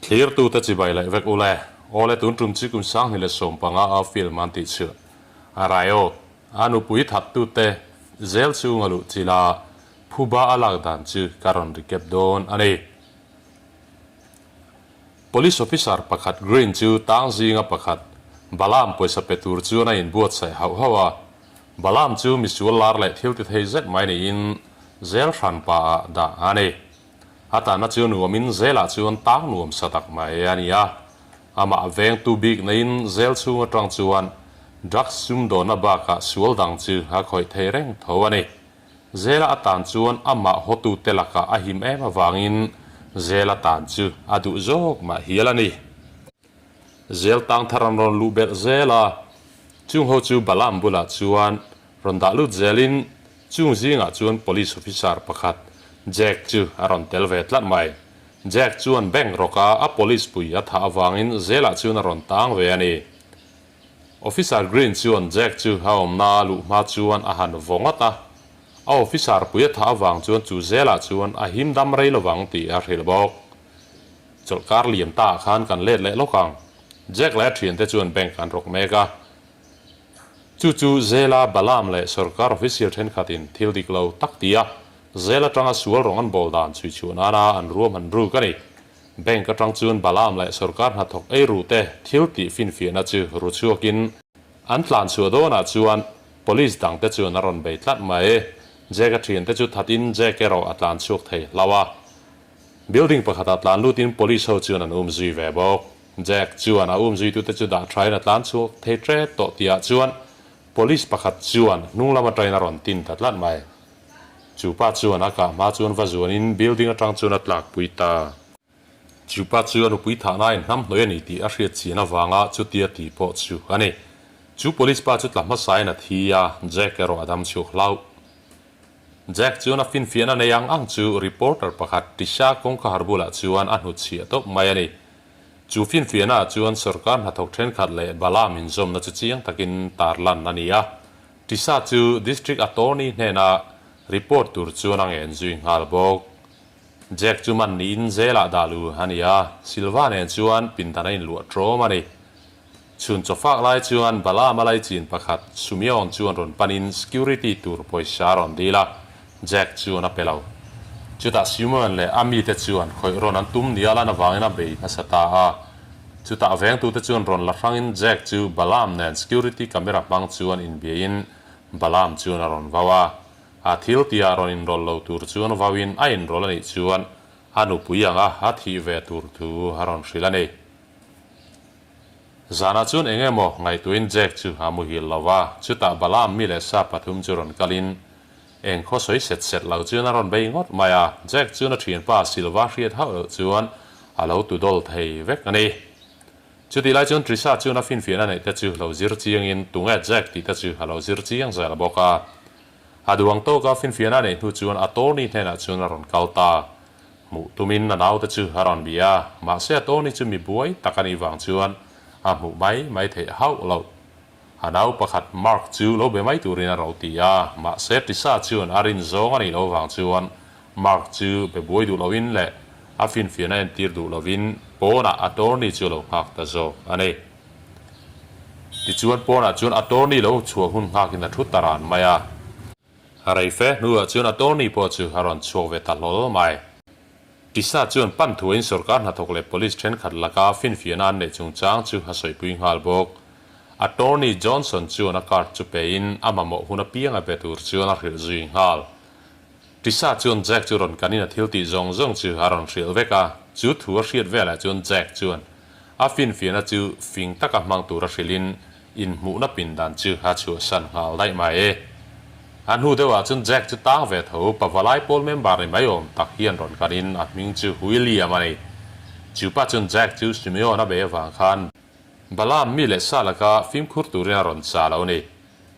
Thlirtute chibai leh vek ule. Awle tun tum chu kum 2015 a film an tih chhuah a Riot a nupui thattute zel chhunga luh chila phuba a lak dan chu ka rawn recap dawn a ni. Police officer pakhat Green chu tang zinga pakhat Balaam pawisa pe tur chuan a inbuatsaih hauh hauh a. Balaam chu misual lar leh thil ti thei zet mai niin zel hran pa ah dah a ni. A tahna chu nuamin zelah chuan tang nuam sa tak mai a ni a. Amah vengtu bik neiin zel chhung atang chuan drugs sumdawnna bakah sual dang chu a khawih thei reng tho a ni. Zela a tan chuan amah hawtute lakah a him em avangin Zela tan chu a duh zawk mah hial a ni. Zel tang thar an rawn luh belh zel a, chung ho chu Balaam bulah chuan rawn dah lut zelin chung zingah chuan police officer pakhat Jack chu a rawn tel ve tlat mai. Jack chuan bank rawka a police pui a thah avangin Zelah chuan a rawn tang ve a ni. Officer Green chuan Jack chu a awmna luh hma chuan a han vaw ngawt a, a officer pui a thah avang chuan chu Zelah chuan a him dam rei lovang tih a hrilh bawk. Chawlhkar liam ta ah khan kan let leh lawk ang. Jack leh a thiante chuan bank an rawk mek a. Chu chu Zela, Balaam leh sorkar official thenkhatin thil dik lo tak ti a, Zel atanga sual rawng an bawl dan chhui chhuah nana an ruam han ruk a ni. Bank atang chuan Balaam leh sorkar hnathawk ei ru te thil tih finfiahna chu ru chhuakin an tlan chhuah dawnah chuan police dangte chuan a rawn bei tlat mai. Jack a thiante chu thatin Jack erawh a tlan chhuak thei hlauh a. Building pakhatah tlan lutin police ho chuan an um zui ve bawk. Jack chuan a um zuitute chu dah thain a tlan chhuak thei tep tawh tihah chuan police pakhat chuan hnung lam atangin a rawn tin ta tlat mai. Chu pa chuan a kah hma chuan va zuanin building atang chuan a tlakpui ta. Chu pa chu a nupui thahnain hnamhnawih a ni tih a hriat chian avanga chutia tih pawh chu a ni. Chu police pa chu tla hmasain a thi a, Jack erawh a dam chhuak hlauh. Jack chuan a finfiahna nei ang ang chu reporter pakhat Tisha kawngkhar bulah chuan a hnutchhiah tawp mai a ni. Chu finfiahnaah chuan sorkar hnathawk thenkhat leh Balaam inzawmna chu chiang takin tarlan a ni a. Tisha chu District Attorney hnena report tur chuan a ngen zui nghal bawk. Jack chu man niin jail-ah dah lu a ni a, Silva nen chuan pindan a inluah ṭawm a ni. Chhun chawfak lai chuan Balaam a laichin pakhat Sumeon chuan rawn panin security tur pawisa a rawn dil a, Jack chuan a pe lo. Chutah Sumeon leh a mite chuan khawih rawn an tum nia lan avangin a bei hmasa ta a. Chutah vengtute chuan rawn la hrangin Jack chu Balaam nen security camera hmang chuan inbiain Balaam chuan a rawn vau a. A thil tihah rawn inrawlh lo tur chuan vauin a inrawlh a nih chuan a nupui anga a thih ve tur thu a rawn hrilh a ni. Zanah chuan eng emaw ngaihtuahin Jack chu a muhil lo va, chutah Balaam mi leh sa pathum chu rawn kalin eng khaw sawi set set lo chuan a rawn bei ngawt mai a, Jack chuan a thianpa Silva hriat hauh loh chuan a lo tu dawl thei vek a ni. Chutih lai chuan Trisha chuan a finfiahna neih te chu lo zir chiangin tunge Jack tih te chu a lo zir chiang zel bawk a. A duang tawka finfiahna neih hnu chuan attorney hnenah chuan a rawn kal ta. Hmuh tumin a naute chu a rawn bia a, mahse a Tony chu mi buai tak a nih vang chuan a hmuh mai mai theih hauh loh. A nau pakhat Mark chu lo be mai turin a ro ti a, mahse Tisa chuan a rin zawng a nih loh vang chuan Mark chu be buai duh lohin leh a finfiahna entir duh lovin pawnah a Tony chu a lo nghak ta zawk a ni. Tichuan pawnah chuan a Tony lo chhuah hun nghakin a thu ta ran mai a. A rei fe hnuah chuan attorney pawh chu a rawn chhuak ve ta hlawl mai. Tisa chuan pan thuain sorkar hnathawk leh police thenkhat laka finfiahna an neih chungchang chu a sawipui nghal bawk. Attorney Johnson chuan a card chu pein a mamawh hun apiang a be tur chuan a hrilh zui nghal. Tisa chuan Jack chu rawn kanin a thil tih zawng zawng chu a rawn hrilh vek a, chu thu a hriat velah chuan Jack chuan a finfiahna chu fing taka hmang tur a hrilhin Inhmuhna pindan chu a chhuahsan nghal daih mai. A hnu deuhah chuan Jack chu tang ve tho, Pavalai pawl member ni mai awm tak hian rawn kanin a hming chu William a ni. Chu pa chuan Jack chu Simeon a bei avang khan Balaam mi leh sa laka fimkhur turin a rawn cha lo ni.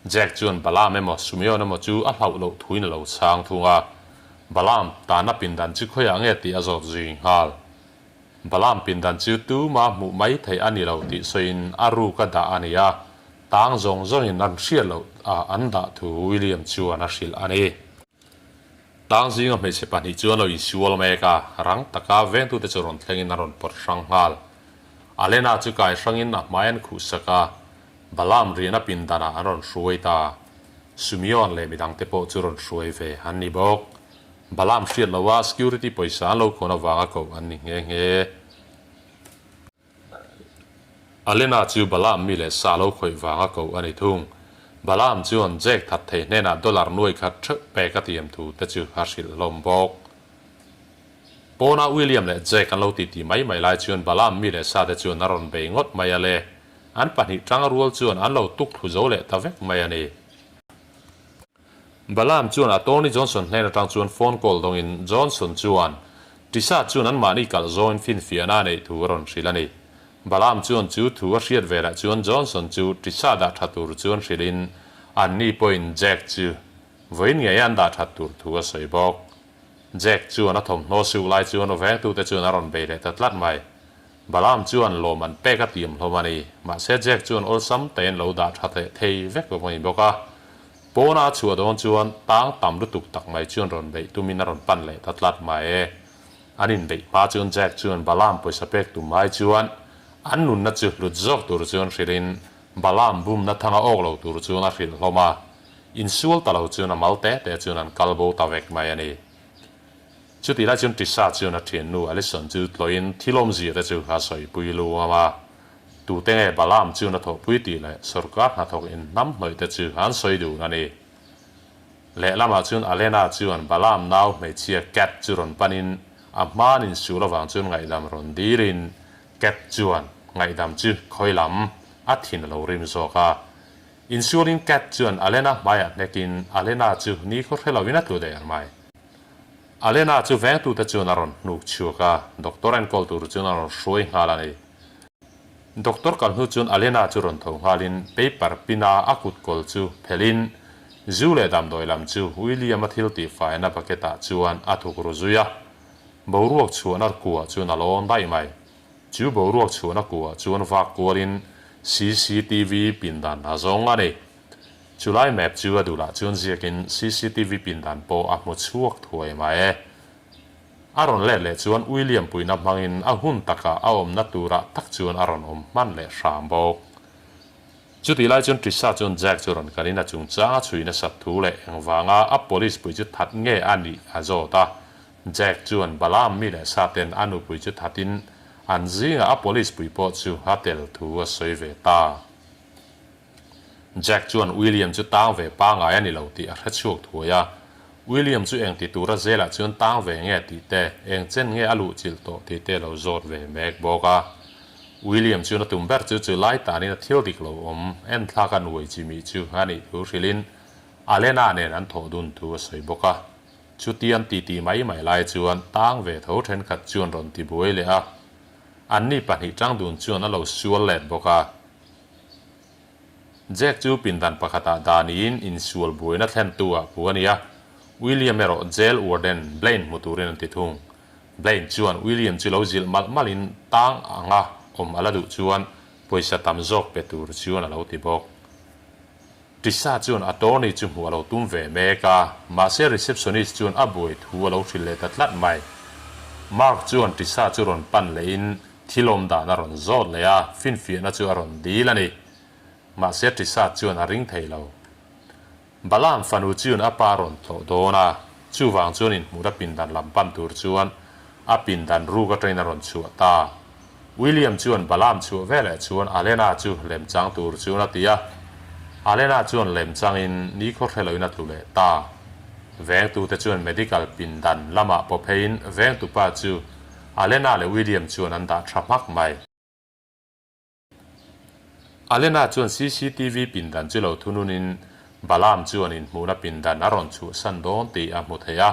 Jack chuan Balaam emaw Simeon emaw chu a hlauh loh thuin a lo chhang thung a. Balaam tanna pindan chu khawiah nge tih a zawt zui nghal. Balaam pindan chu tuma hmuh mai theih a ni lo tih sawiin a ruk a dah a ni a, tang zawng zawngin an hriat loh a an dah thu William chuan a hrilh a ni. Tang zinga hmeichhe pahnih chu an lo insual mek a, rang taka vengtute chu rawn thlengin a rawn pawt hrang nghal. Alena chu kai hrangin a hmai an khuhsak a, Balaam riahna pindanah an rawn hruai ta. Sumion leh midangte pawh chu rawn hruai ve an ni bawk. Balaam hriat loha security pawisa an lo khawn avanga koh an ni nghe nghe. Alena chu Balaam mi leh sa lo khawih vanga koh a ni thung. Balaam chuan Jack that thei hnenah dollar nuai khat theuh pek a tiam thu te chu a hrilh hlawm bawk. Pawnah William leh Jack an lo titi mai mai lai chuan Balaam mi leh sa te chuan a rawn bei ngawt mai a le. An pahnih tang rual chuan an lo tuk thlu zo leh ta vek mai a ni. Balaam chuan Attorney Johnson hnen atang chuan phone call dawngin Johnson chuan Tisa chuan anmahni kalh zawngin finfiahna a neih thu a rawn hrilh a ni. Balaam chuan chu thu a hriat velah chuan Johnson chu Tisa dah tha tur chuan hrilhin anni pawhin Jack chu vawiin ngei an dah that tur thu a sawi bawk. Jack chuan a thawmhnaw suk lai chuan vengtute chuan a rawn bei leh ta tlat mai. Balaam chuan lawm an pek a tiam hlawm a ni. Mahse Jack chuan awlsam tein lo dah tha leh thei vek lo mai bawk a. Pawna a chhuah dawn chuan tang tam lutuk tak mai chuan rawn beih tumin a rawn pan leh ta tlat mai e. An inbeih hma chuan Jack chuan Balaam pawisa pek tum ai chuan an nunna chu hlut zawk tur chuan hrilhin Balaam bumna thanga awk lo tur chuan a hrilh hlawm a. Insual ta lo chuan a mal te te chuan an kal bo ta vek mai a ni. Chutih lai chuan Tisa chuan a thiannu Alison chu tlawhin thil awmzia te chu a sawipui luam a. Tute nge Balaam chuan a thawhpui tih leh sawrkar hnathawk inhnam hnawih te chu an sawi dun a ni. Lehlamah chuan Alena chuan Balaam nau hmeichhia Kat chu rawn panin a hmaan insul avang chuan ngaihdam rawn dilin Kat chuan ngaihdam chu khawi lam a thin a lo rim zawk a. Insulin Kat chuan Alena hmaiah hnekin Alena chu nikhaw hre loin a tlu der mai. Alena chu vengtute chuan a rawn hnuk chhuak a, doctor enkawl tur chuan a rawn hruai nghal a ni. Doctor kal hnu chuan Alena chu rawn tho nghalin paper pin a a kut kawl chu phelhin zu leh damdawi lam chu William-a thil tihfaina bucket ah chuan a thuk ru zui a. Boruak chhuahna kuah chuan a lawn daih mai. Chu boruak chhuahna kuah chuan vak kualin cctv pindan a zawng a ni. Chulai map chu a duhlah chuan ziakin cctv pindan pawh a hmu chhuak thuai mai e. A rawn let leh chuan William puihna hmangin a hun takah a awmna turah tak chuan a rawn awm hman leh hram bawk. Chutih lai chuan Trisha chuan Jack chu rawn kalin a chungchang a chhui nasat thu leh engvanga a police pui chu that nge a nih a zawt a. Jack chuan Balaam mi leh sa ten a nupui chu thatin an zingah a police pui pawh chu a tel thu a sawi ve ta. Jack chuan William chu tang ve pangai a ni lo tih a hre chhuak thuai a. William chu eng ti tura zelah chuan tang ve nge tih te, eng chen nge a luh chilh tawh tih te lo zawt ve mek bawk a. William chuan a tum ber chu chu lai tanin a thil dik lo awm en thlak a nuai chi mih chu a nih thu hrilhin Alena nen an thawh dun thu a sawi bawk a. Chutiang titi mai mai lai chuan tang ve tho thenkhat chuan rawn ti buai leh a. Anni pahnih tang dun chuan a lo sual let bawk a. Jack chu pindan pakhatah daniin insual buaina thlentu ah pu a ni a, William erawh jail warden Blaine hmu turin an ti thung. Blaine chuan William chu lo zilh malh malhin tang anga awm a la duh chuan pawisa tam zawk pe tur chuan a lo ti bawk. Tisa chuan attorney chu hmuh a lo tum ve mek a, mahse receptionist chuan a buai thu a lo hrilh leh ta tlat mai. Mark chuan Tisa chu rawn pan lehin Thil awm dan a rawn zawt leh a, finfiahna chu a rawn dil a ni. Mahse Trisha chuan a ring thei lo. Balaam fanu chuan a pa a rawn tlawh dawn a, chuvang chuan inhmuhna pindan lam pan tur chuan a pindan ruk atangin a rawn chhuah ta. William chuan Balaam chhuah veleh chuan Alena chu lemchang tur chuan a ti a. Alena chuan lemchangin nikhaw hre loin a tlu leh ta. Vengtute chuan medical pindan lamah pawh pheiin vengtupa chu Alena leh William chuan an dah tha hmak mai. Alena chuan cctv pindan chu lo thununin Balaam chuan inhmuhna pindan a rawn chhuahsan dawn tih a hmu thei a.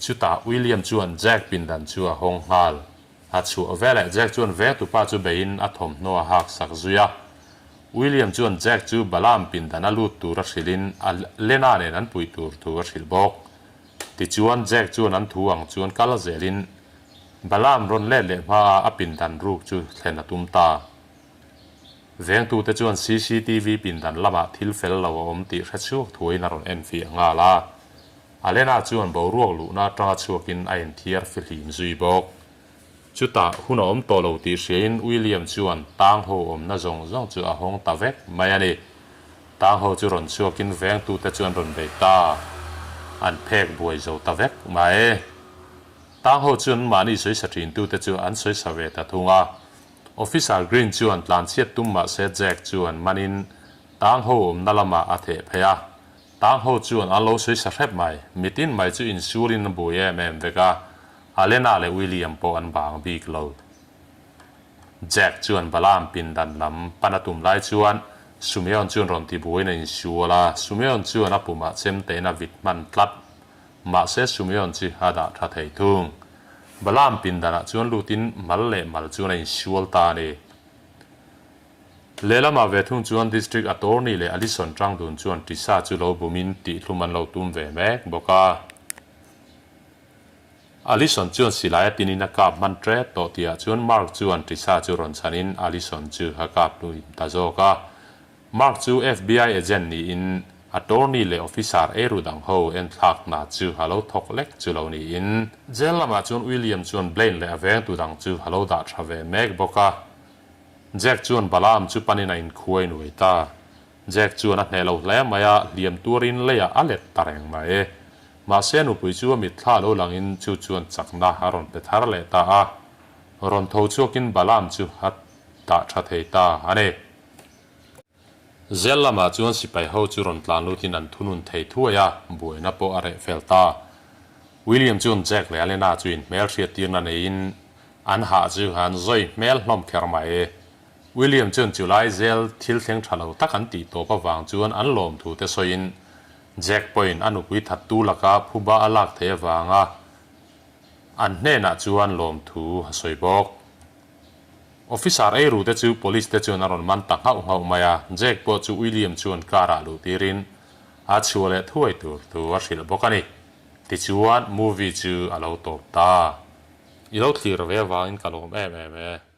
Chutah William chuan Jack pindan chu a hawng nghal. A chhuah veleh Jack chuan vengtupa chu beiin a thawmhnaw a hak sak zui a. William chuan Jack chu Balaam pindan a lut tur a hrilhin Alena nen an puih tur thu a hrilh bawk. Tichuan, Jack chuan an thu ang chuan kal zelin Balaam rawn let leh hmaa a pindan ruk chu thlen a tum ta. Vengtute chuan cctv pindan lamah thil fel lo a awm tih hre chhuak thuaiin a rawn enfiah nghal a. Alena chuan boruak luhna atanga chhuakin a inthiar fihlim zui bawk. Chutah hun a awm tawh lo tih hriain William chuan tang ho awmna zawng zawng chu a hawng ta vek mai a ni. Tang ho chu rawn chhuakin vengtute chu an rawn bei ta. An phek buai zo ta vek mai. Tang ho chuan mahni sawisa thintute chu an sawisa ve ta thung a. Officer Green chuan tlanchhiat tum mahse Jack chuan manin tang ho awmna lamah a theh phei a. Tang ho chuan an lo sawisa hrep mai. Mitin mai chu insurin a buai em em vek a. Alena leh William pawh an bang bik lo. Jack chuan Balaam pindan lam pan a tum lai chuan Sumeon chuan rawn ti buaiin a insual a, Sumeon chuan a pumah chemtein a vit hman tlat. Mahse Sumeon chu a dah tha thei thung. Balaam pindanah chuan lutin mal leh mal chuan a insual ta a ni. Lehlamah ve thung chuan District Attorney leh Alison Tangdun chuan Tisa chu lo bumin tihhlum an lo tum ve mek bawk a. Alison chuan silai a tinin a kap hman tret tawh tihah chuan Mark chuan Tisa chu rawn chhanin Alison chu a kap hnuin ta zawk a. Mark chu FBI agent niin attorney leh officer eiru dang ho enthlak hna chu a lo thawk lek chu lo niin. Jail lamah chuan William chuan Blaine leh a vengtu dang chu a lo dah tha ve mek bawk a. Jack chuan Balaam chu panin a inkhuai nuai ta. Jack chuan a hneh lo hle mai a, hliam tuarin leiah a let ta reng mai. Mahse nupui chu a mitthla lo langin chu chuan chakna a rawn pe thar leh ta a. Rawn tho chhuakin Balaam chu a dah tha thei ta a ni. Zel lamah chuan sipai ho chu rawn tlan lutin an thunun thei thuai a, buaina pawh a reh fel ta. William chuan Jack leh Alena chu inhmel hriattirna neiin an hah chu an zawi hmel hlawm kher mai. William chuan chulai zel thil thleng tha lo tak an tih tawp avang chuan an lawm thu te sawiin Jack pawhin a nupui thattu laka phuba a lak theih avanga an hnenah chuan lawm thu a sawi bawk. Officer eiru te chu police te chuan a rawn man ta nghauh nghauh mai a, Jack pawh chu William chuan car ah luh tirin a chhuah leh thuai tur thu a hrilh bawk a ni. Tichuan movie chu a lo tawp ta. I lo thlir ve avangin ka lawm em em e.